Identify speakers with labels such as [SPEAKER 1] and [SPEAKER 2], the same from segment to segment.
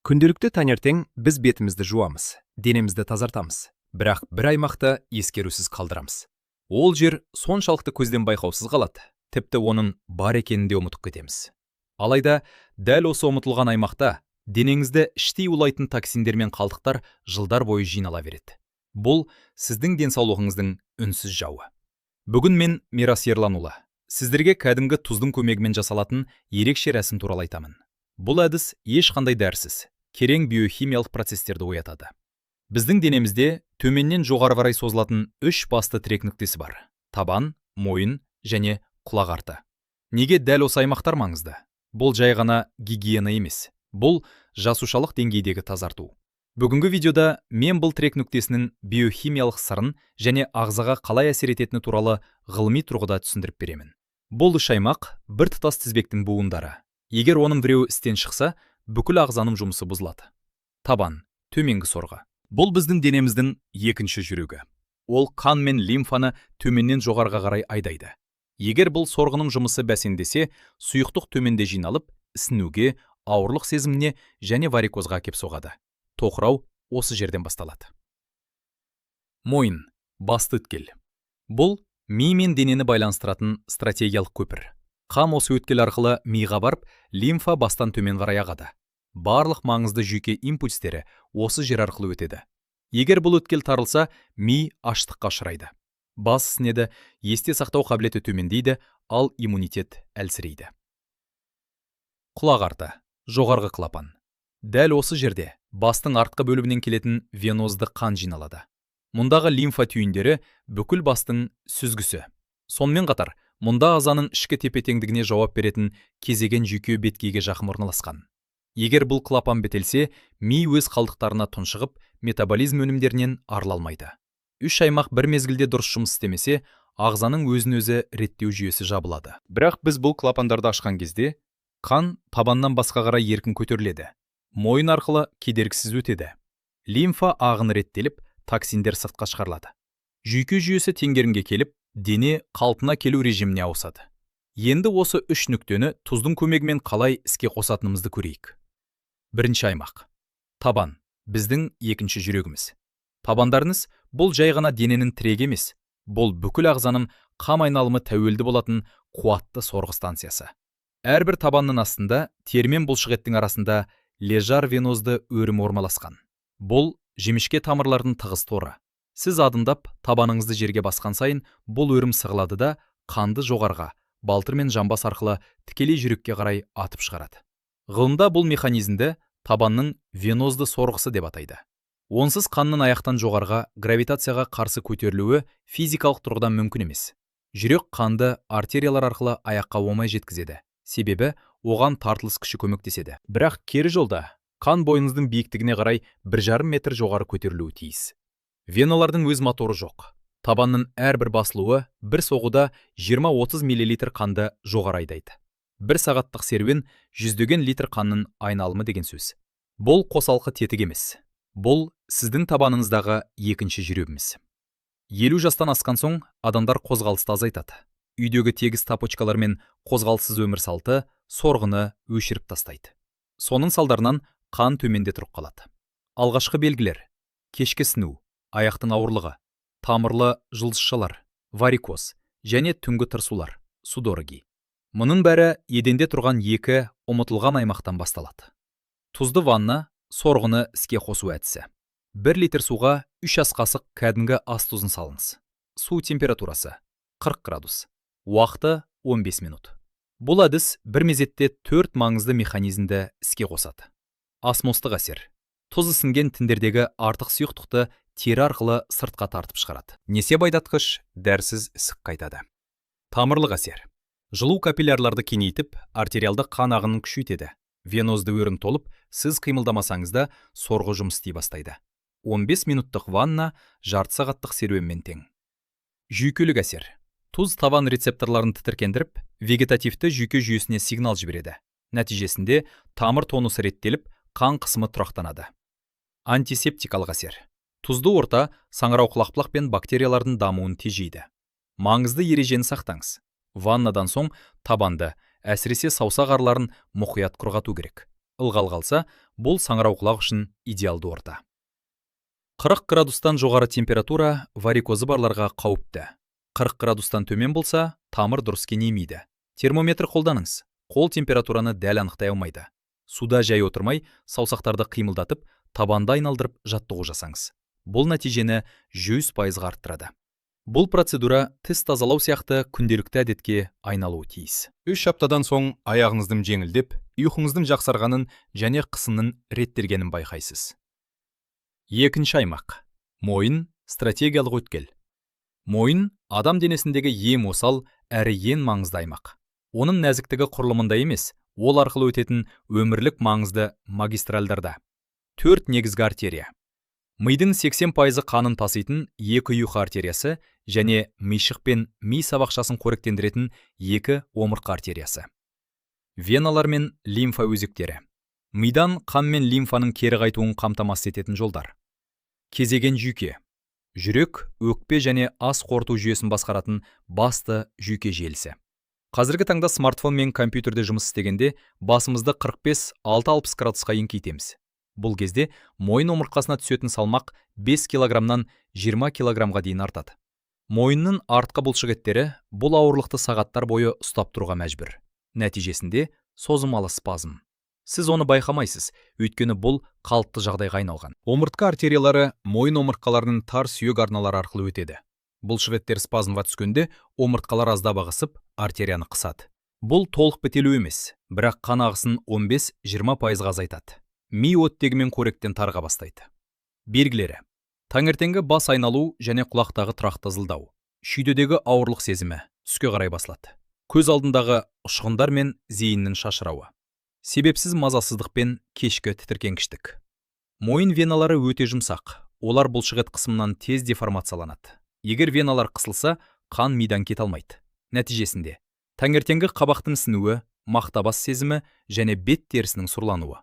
[SPEAKER 1] Күнделікті таңертең біз бетімізді жуамыз, денемізді тазартамыз, бірақ бір аймақты ескерусіз қалдырамыз. Ол жер соншалықты көзден байқаусыз қалады, тіпті оның бар екенін де ұмытып кетеміз. Алайда дәл осы ұмытылған аймақта денеңізді іштей улайтын токсиндер мен қалдықтар жылдар бойы жинала береді. Бұл сіздің денсаулығыңыздың үнсіз жауы. Бүгін мен, Мирас Ерланұлы, сіздерге кәдімгі тұздың көмегімен жасалатын ерекше рәсім туралы айтамын. Бұл әдіс ешқандай дәрісіз, терең биохимиялық процестерді оятады. Біздің денемізде төменнен жоғары қарай созылатын үш басты тірек нүктесі бар: табан, мойын және құлақ арты. Неге дәл осы аймақтар маңызды? Бұл жай ғана гигиена емес, бұл жасушалық деңгейдегі тазарту. Бүгінгі видеода мен бұл тірек нүктесінің биохимиялық сырын және ағзаға қалай әсер ететіні туралы ғылыми тұрғыда түсіндіріп беремін. Бұл үш аймақ бір тұтас тізбектің буындары. Егер оның біреуі істен шықса, бүкіл ағзаның жұмысы бұзылады. Табан, төменгі сорғы. Бұл біздің денеміздің екінші жүрегі. Ол қан мен лимфаны төменнен жоғарыға қарай айдайды. Егер бұл сорғының жұмысы бәсеңдесе, сұйықтық төменде жиналып, ісінуге, ауырлық сезіміне және варикозға әкеп соғады. Тоқырау осы жерден басталады. Мойын, басты өткел. Бұл ми мен денені байланыстыратын стратегиялық көпір. Қан осы өткел арқылы миға барып, лимфа бастан төмен қарай ағады. Барлық маңызды жүйке импульстері осы жер арқылы өтеді. Егер бұл өткел тарылса, ми аштыққа ұшырайды. Бас ісінеді, есте сақтау қабілеті төмендейді, ал иммунитет әлсірейді. Құлақ арты, жоғарғы клапан. Дәл осы жерде бастың артқы бөлігінен келетін венозды қан жиналады. Мұндағы лимфа түйіндері бүкіл бастың сүзгісі. Сонымен қатар, мұнда ағзаның ішкі тепе-теңдігіне жауап беретін кезеген жүйке беткейге жақын орналасқан. Егер бұл клапан бітелсе, ми өз қалдықтарына тұншығып, метаболизм өнімдерінен арыла алмайды. Үш аймақ бір мезгілде дұрыс жұмыс істемесе, ағзаның өзін өзі реттеу жүйесі жабылады. Бірақ біз бұл клапандарды ашқан кезде қан табаннан басқа қарай еркін көтеріледі, мойын арқылы кедергісіз өтеді. Лимфа ағыны реттеліп, токсиндер сыртқа шығарылады. Жүйке жүйесі теңгерімге келіп, дене қалпына келу режиміне ауысады. Енді осы үш нүктені тұздың көмегімен қалай іске қосатынымызды көрейік. Бірінші аймақ, табан, біздің екінші жүрегіміз. Табандарыңыз бұл жай ғана дененің тірегі емес, бұл бүкіл ағзаның қан айналымы тәуелді болатын қуатты сорғы станциясы. Әрбір табанның астында, тері мен бұлшықеттің арасында лежар венозды өрім орналасқан. Бұл жіңішке тамырлардың тығыз торы. Сіз адымдап, табаныңызды жерге басқан сайын бұл өрім сығылады да, қанды жоғарыға, балтыр мен жамбас арқылы тікелей жүрекке қарай атып шығарады. Ғылымда бұл механизмді табанның венозды сорғысы деп атайды. Онсыз қанның аяқтан жоғарыға гравитацияға қарсы көтерілуі физикалық тұрғыдан мүмкін емес. Жүрек қанды артериялар арқылы аяққа оңай жеткізеді, себебі оған тартылыс күші көмектеседі. Бірақ кері жолда қан бойыңыздың биіктігіне қарай 1,5 метр жоғары көтерілуі тиіс. Веналардың өз моторы жоқ. Табанның әрбір басылуы бір соғуда 20-30 миллилитр қанды жоғары айдайды. Бір сағаттық серуен жүздеген литр қанның айналымы деген сөз. Бұл қосалқы тетік емес, бұл сіздің табаныңыздағы екінші жүрегіңіз. 50 жастан асқан соң адамдар қозғалысты азайтады. Үйдегі тегіс тапочкалар мен қозғалыссыз өмір салты сорғыны өшіріп тастайды. Соның салдарынан қан төменде тұрып қалады. Алғашқы белгілер: кешкі ісіну, аяқтың ауырлығы, тамырлы жұлдызшалар, варикоз және түнгі тырсулар, судороги. Мұның бәрі еденде тұрған екі ұмытылған аймақтан басталады. Тұзды ванна, сорғыны іске қосу әдісі. 1 литр суға 3 ас қасық кәдімгі ас тұзын салыңыз. Су температурасы 40 градус, уақыты 15 минут. Бұл әдіс бір мезетте төрт маңызды механизмді іске қосады. Осмостық әсер: тұз ісінген тіндердегі артық сұйықтықты тері арқылы сыртқа тартып шығарады. Несеп айдатқыш, дәрісіз ісік қайтады. Тамырлық әсер: жылу капиллярларды кеңейтіп, артериалды қан ағынын күшейтеді. Венозды өрім толып, сіз қимылдамасаңыз да, сорғы жұмыс істей бастайды. 15 минуттық ванна жарты сағаттық серуенмен тең. Жүйкелік әсер: тұз табан рецепторларын тітіркендіріп, вегетативті жүйке жүйесіне сигнал жібереді. Нәтижесінде тамыр тонусы реттеліп, қан қысымы тұрақтанады. Антисептикалық әсер: тұзды орта саңырауқұлақ пен бактериялардың дамуын тежейді. Маңызды ережені сақтаңыз: ваннадан соң табанды, әсіресе саусақ араларын, мұқият құрғату керек. Ылғал қалса, Бұл саңырауқұлақ үшін идеалды орта. 40 градустан жоғары температура варикозы барларға қауіпті. 40 градустан төмен болса, тамыр дұрыс кеңеймейді. Термометр қолданыңыз. Қол температураны дәл анықтай алмайды. Суда жай отырмай, саусақтарды қимылдатып, табанды айналдырып жаттығу жасаңыз. Бұл нәтижені 100%-ға арттырады. Бұл процедура тіс тазалау сияқты күнделікті әдетке айналуы тиіс. 3 аптадан соң аяғыңыздың жеңілдеп, ұйқыңыздың жақсарғанын және қысымның реттелгенін байқайсыз. Екінші аймақ. Мойын – стратегиялық өткел. Мойын – адам денесіндегі ең осал әрі ең маңызды аймақ. Оның нәзіктігі құрылымында емес, ол арқылы өтетін өмірлік маңызды магистральдарда. Төрт негізгі артерия. Мидың 80% қанын таситын екі ұйқы артериясы және мишық пен ми сабақшасын қоректендіретін екі омыртқа артериясы. Веналар мен лимфа өзектері. Мидан қан мен лимфаның кері қайтуын қамтамасыз ететін жолдар. Кезеген жүйке. Жүрек, өкпе және ас қорыту жүйесін басқаратын басты жүйке желісі. Қазіргі таңда смартфон мен компьютерде жұмыс істегенде басымызды 45-60 градусқа еңкейтеміз. Бұл кезде мойын омыртқасына түсетін салмақ 5 килограммнан 20 килограммға дейін артады. Мойынның артқы бұлшықеттері бұл ауырлықты сағаттар бойы ұстап тұруға мәжбүр. Нәтижесінде созылмалы спазм. Сіз оны байқамайсыз, өйткені бұл қалыпты жағдайға айналған. Омыртқа артериялары мойын омыртқаларының тар сүйек арналары арқылы өтеді. Бұлшықеттер спазмға түскенде омыртқалар аздап ығысып, артерияны қысады. Бұл толық бітелу емес, бірақ қан ағысын 15-20%-ға азайтады. Ми оттегімен қоректен тарыға бастайды. Белгілері: таңертеңгі бас айналу және құлақтағы тұрақты ызылдау, шүйдедегі ауырлық сезімі түске қарай басылады, көз алдындағы ұшқындар мен зейіннің шашырауы, себепсіз мазасыздық пен кешкі тітіркенгіштік. Мойын веналары өте жұмсақ, олар бұлшықет қысымынан тез деформацияланады. Егер веналар қысылса, қан мидан кете алмайды. Нәтижесінде таңертеңгі қабақтың ісінуі, мақтабас сезімі және бет терісінің сұрлануы.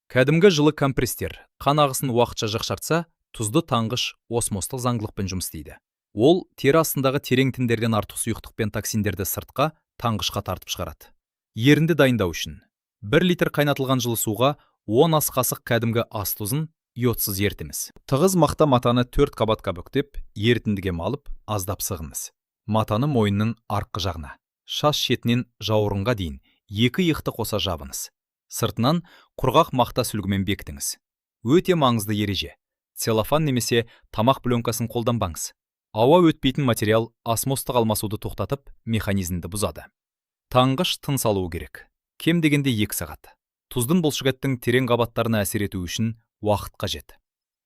[SPEAKER 1] Кәдімгі жылы компресстер қан ағысын уақытша жақсартса, тұзды таңғыш осмостық заңдылықпен жұмыс істейді. Ол тері астындағы терең тіндерден артық сұйықтық пен токсиндерді сыртқа, таңғышқа тартып шығарады. Ерінді дайындау үшін 1 литр қайнатылған жылы суға 10 ас қасық кәдімгі ас тұзын йодсыз ерітіңіз. Тығыз мақта матаны төрт қабатқа бүктеп, ерітіндіге малып, аздап сығыңыз. Матаны мойынның артқы жағына, шаш шетінен жауырынға дейін екі иықты қоса жабыңыз. Сыртынан құрғақ мақта сүлгімен бекітіңіз. Өте маңызды ереже: целлофан немесе тамақ пленкасын қолданбаңыз. Ауа өтпейтін материал осмостық алмасуды тоқтатып, механизмді бұзады. Таңғыш тыныс алуы керек, кем дегенде 2 сағат. Тұздың бұлшықеттің терең қабаттарына әсер етуі үшін уақыт қажет.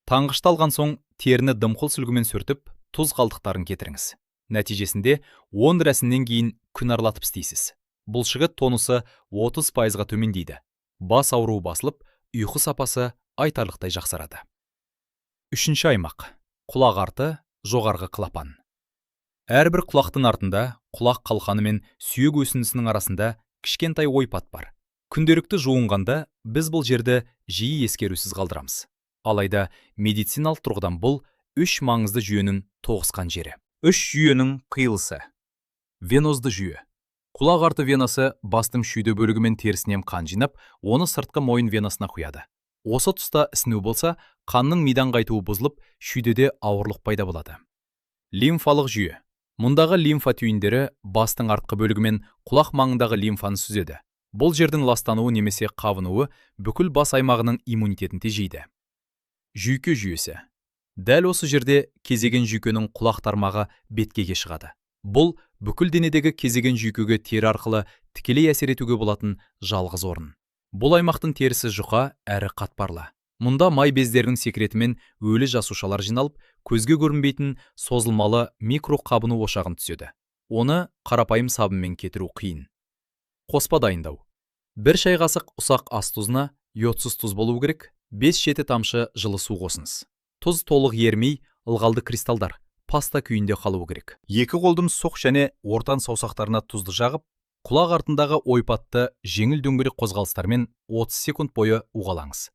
[SPEAKER 1] Таңғышты алған соң теріні дымқыл сүлгімен сүртіп, тұз қалдықтарын кетіріңіз. Нәтижесінде 10 рәсімнен кейін күн аралатып істейсіз. Бұлшықет тонусы 30%-ға төмендейді, бас ауруы басылып, ұйқы сапасы айтарлықтай жақсарады. Үшінші аймақ: құлақ арты, жоғарғы клапан. Әрбір құлақтың артында, құлақ қалқаны мен сүйек өсіндісінің арасында кішкентай ойпат бар. Күнделікті жуынғанда біз бұл жерді жиі ескерусіз қалдырамыз. Алайда медициналық тұрғыдан бұл үш маңызды жүйенің тоғысқан жері, үш жүйенің қиылысы. Венозды жүйе. Құлақ арты венасы бастың шүйде бөлігі мен терісінен қан жинап, оны сыртқы мойын венасына құяды. Осы тұста ісіну болса, қанның мидан қайтуы бұзылып, шүйдеде ауырлық пайда болады. Лимфалық жүйе. Мұндағы лимфа түйіндері бастың артқы бөлігі мен құлақ маңындағы лимфаны сүзеді. Бұл жердің ластануы немесе қабынуы бүкіл бас аймағының иммунитетін тежейді. Жүйке жүйесі. Дәл осы жерде кезеген жүйкенің құлақ тармағы беткейге шығады. Бұл бүкіл денедегі кезеген жүйкеге тері арқылы тікелей әсер етуге болатын жалғыз орын. Бұл аймақтың терісі жұқа әрі қатпарлы. Мұнда май бездерінің секретімен өлі жасушалар жиналып, көзге көрінбейтін созылмалы микроқабыну ошағын түзеді. Оны қарапайым сабынмен кетіру қиын. Қоспа дайындау: 1 шай қасық ұсақ ас тұзына, йодсыз тұз болуы керек, 5-7 тамшы жылы су қосыңыз. Тұз толық ерімей, ылғалды кристалдар, паста күйінде қалуы керек. Екі қолдың сұқ және ортан саусақтарына тұзды жағып, құлақ артындағы ойпатты жеңіл дөңгелек қозғалыстармен 30 секунд бойы уғалаңыз.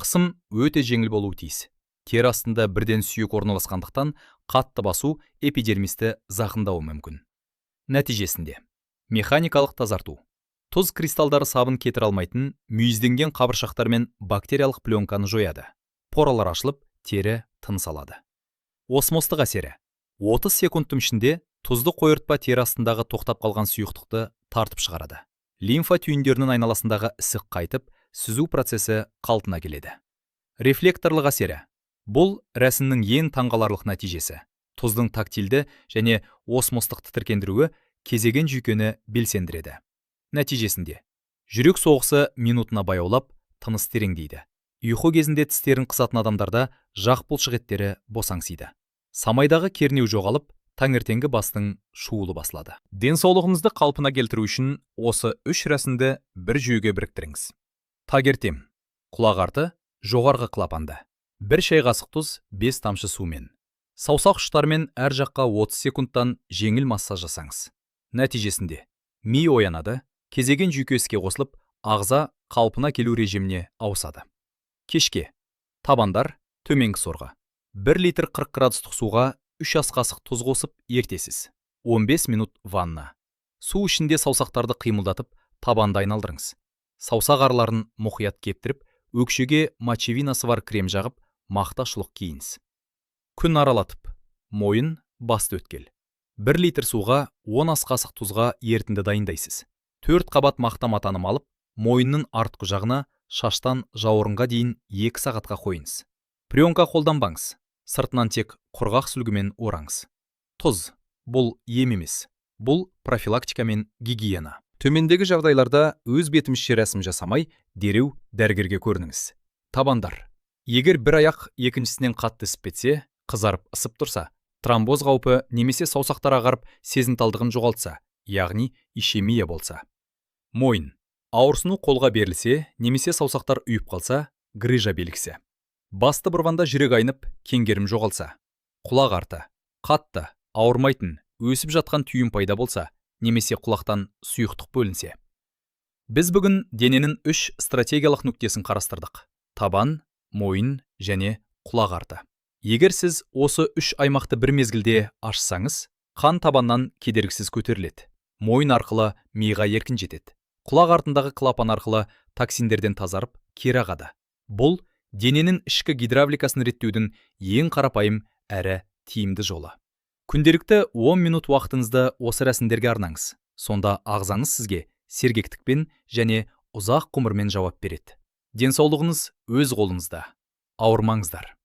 [SPEAKER 1] Қысым өте жеңіл болуы тиіс. Тері астында бірден сүйек орналасқандықтан, қатты басу эпидермисті зақымдауы мүмкін. Нәтижесінде механикалық тазарту. Тұз кристалдары сабын кетіре алмайтын мүйізденген қабыршақтар мен бактериялық пленканы жояды. Поралар ашылып, тері тыныс алады. Осмостық әсері. 30 секундтың ішінде тұзды қойыртпа тері астындағы тоқтап қалған сұйықтықты тартып шығарады. Лимфа түйіндерінің айналасындағы ісік қайтып, сүзу процесі қалпына келеді. Рефлекторлық әсері. Бұл рәсімнің ең таңғаларлық нәтижесі. Тұздың тактильді және осмостық тітіркендіруі кезеген жүйкені белсендіреді. Нәтижесінде жүрек соғысы минутына баяулап, тыныс тереңдейді. Ұйқы кезінде тістерін қысатын адамдарда жақ бұлшық еттері босаңсиды. Самайдағы кернеу жоғалып, таңертеңгі бастың шуылы басылады. Денсаулығыңызды қалпына келтіру үшін осы үш рәсімді бір жүйеге біріктіріңіз. Таңертең құлақ арты, жоғарғы клапанды. 1 шай қасық тұз, 5 тамшы сумен. Саусақ ұштарымен әр жаққа 30 секундтан жеңіл массаж жасаңыз. Нәтижесінде ми оянады, кезеген жүйке іске қосылып, ағза қалпына келу режиміне ауысады. Кешке табандар, төменгі сорға. 1 литр 40 градустық суға 3 ас қасық тұз қосып ертесіз. 15 минут ванна. Су ішінде саусақтарды қимылдатып, табанды айналдырыңыз. Саусақ араларын мұқият кептіріп, өкшеге мочевинасы бар крем жағып, мақта шұлық киіңіз. Күн аралатып, мойын, басты өткел. 1 литр суға 10 ас қасық тұзға ерітінді дайындайсыз. 4 қабат мақта матаны малып, мойынның артқы жағына, шаштан жауырынға дейін 2 сағатқа қойыңыз. Пленка қолданбаңыз. Сыртынан тек құрғақ сүлгімен ораңыз. Тұз бұл ем емес, бұл профилактика мен гигиена. Төмендегі жағдайларда өз бетімізше рәсім жасамай, дереу дәрігерге көрініңіз. Табандар. Егер бір аяқ екіншісінен қатты ісіп кетсе, қызарып ысып тұрса, тромбоз қаупі немесе саусақтар ағарып, сезімталдығын жоғалтса, яғни ишемия болса. Мойын. Ауырсыну қолға берілсе, немесе саусақтар үйіп қалса, грыжа белгісі. Басты бұрғанда жүрек айнып, кеңгерім жоғалса. Құлақ арты. Қатты, ауырмайтын, өсіп жатқан түйін пайда болса, немесе құлақтан сұйықтық бөлінсе. Біз бүгін дененің үш стратегиялық нүктесін қарастырдық. Табан, мойын және құлақ арты. Егер сіз осы үш аймақты бір мезгілде ашсаңыз, қан табаннан кедергісіз көтеріледі. Мойын арқылы миға еркін жетеді. Құлақ артындағы клапан арқылы токсиндерден тазарып, кері ағады. Бұл дененің ішкі гидравликасын реттеудің ең қарапайым әрі тиімді жолы. Күнделікті 10 минут уақытыңызды осы рәсімдерге арнаңыз. Сонда ағзаңыз сізге сергектікпен және ұзақ ғұмырмен жауап береді. Денсаулығыңыз өз қолыңызда. Ауырмаңыздар.